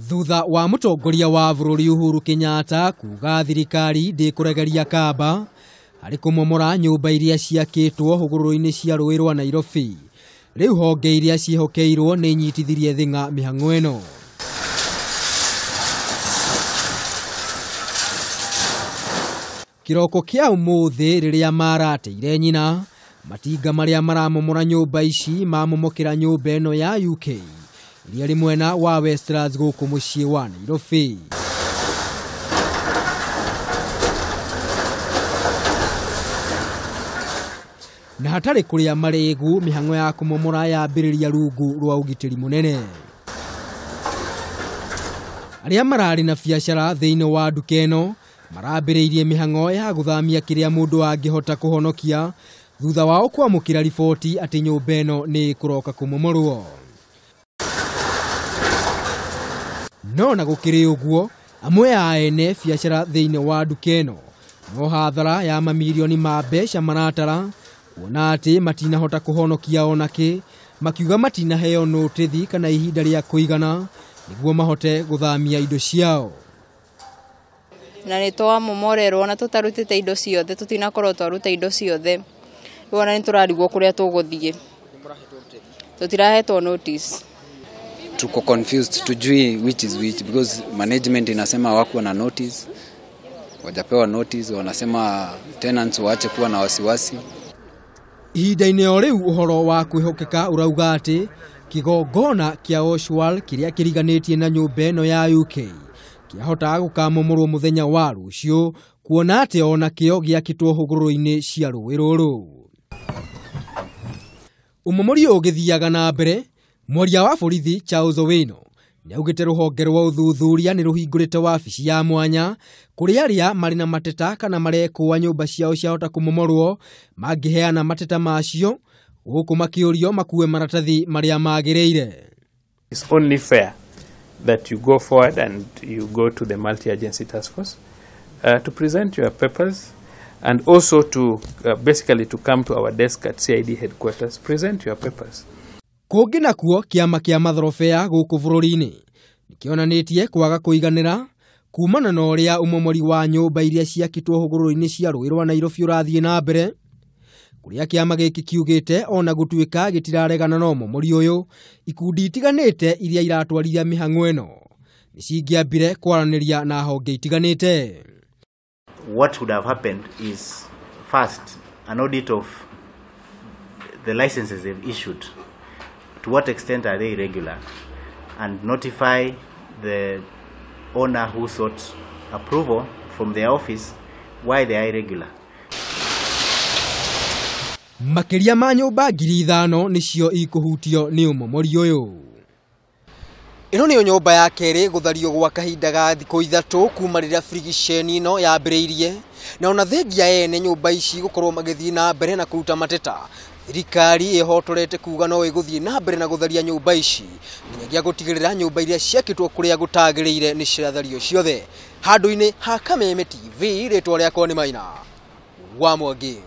Thutha wa mũtongoria wa bũrũri Uhuru Kenyatta kuga thirikari ndĩkũregeria kamba harĩ kũmomora nyũmba iria ciakĩtwo hũgũrũrũ-inĩ cia rũĩ rwa Nairobi. Rĩu honge iria ciĩhokeirwo nĩ inyitithirie thing'a mĩhang'o ĩno. Kĩroko kĩa ũmũthĩ rĩrĩa marateire nyina, matinga marĩa maramomora nyũmba ici mamomokera nyũmba ĩno ya UK iria rĩ mwena wa Westlands gũkũ mũciĩ wa Nairobi. Na hatarĩ kũrĩa marĩgu, mĩhang'o ya kũmomora yambĩrĩria rungu rwa ũgitĩri mũnene. Arĩa mararĩ na biacara thĩinĩ wa nduka ĩno marambĩrĩirie mĩhang'o ya gũthamia kĩrĩa mũndũ angĩhota kũhonokia thutha wao kwamũkĩra riboti atĩ nyũmba ĩno nĩ ĩkũroka kũmomorwo. No na gũkĩrĩ ũguo, amwe a ene biacara thĩinĩ wa nduka ĩno no hathara ya mamirioni ma mbeca maratara kuona atĩ matinahota kũhonokia onakĩ, makiuga matinaheo nũtĩthi kana ihinda rĩa kũigana nĩguo mahote gũthamia indo ciao. Na nĩ twamomorerwo na tũtarutĩte indo ciothe, tũtinakorwo twaruta indo ciothe. Rĩu ona nĩ tũrarigwo kũrĩa tũgũthiĩ. Tũtirahetwo notice. Tuko confused, tujui which is which because management inasema hawakuwa na notice, wajapewa notice, wanasema tenants waache kuwa na wasiwasi. Ihinda-inĩ o rĩu ũhoro wa kwĩhokeka ũrauga atĩ kĩgongona kĩa Oshwal kĩrĩa kĩriganĩtie na nyũmba ĩno ya UK kĩahota gũkamomorwo mũthenya wa rũciũ kuona atĩ ona kĩo gĩakĩtwo hũgũrũrũ-inĩ cia rũĩ rũrũ. Ũmomori ũyũ ũgĩthiaga na mbere, mwaria wa borithi Charles Owino nĩaugĩte rũhonge rwa ũthuthuria nĩ rũhingũrĩte wabici ya mwanya kũrĩ arĩa marĩ na mateta kana marekũa nyũmba ciao ciahota kũmomorwo mangĩheana mateta macio gũkũ makĩũrio makue maratathi marĩa magĩrĩire. It's only fair that you go forward and you go to the multi-agency task force to present your papers and also to basically to come to our desk at CID headquarters, present your papers. Kũngĩ nakuo kĩama kĩa mathorobea gũkũ bũrũri-inĩ nĩkĩonanĩtie kwaga kũiganĩra kumana na ũrĩa ũmomori wa nyũmba iria ciakĩtwo hũgũrũrũ-inĩ cia rũĩ rwa Nairobi ũrathiĩ na mbere, kũrĩa kĩama gĩkĩ kiugĩte ona gũtuĩka gĩtiraregana na ũmomori ũyũ, ikundi itiganĩte iria iratwarithia mĩhang'o ĩno nĩcingĩambire kwaranĩria na honge itiganĩte. What would have happened is first an audit of the licenses they've issued. To what extent are they irregular, and notify the owner who sought approval from their office why they are irregular. Makĩria ma nyũmba 5,000 nĩcio ikũhutio nĩ ũmomori ũyũ. Ĩno nĩyo nyũmba ya kerĩ gũthario gwa kahinda ga thikũ 3 kuma rĩrĩa birigiceni ĩno yambĩrĩirie, na ona thengia ene nyũmba ici gũkorwo magĩthiĩ na mbere na kũruta mateta, thirikari ĩhotorete kuga no ĩgũthiĩ na mbere na gũtharia nyũmba ici nginyagia gũtigĩrĩra nyũmba iria ciakĩtwo kũrĩa gũtagĩrĩire nĩ ciathario ciothe. Handũ-inĩ ha Kameme TV, rĩtwa rĩakwa nĩ Maina wa Mwangi.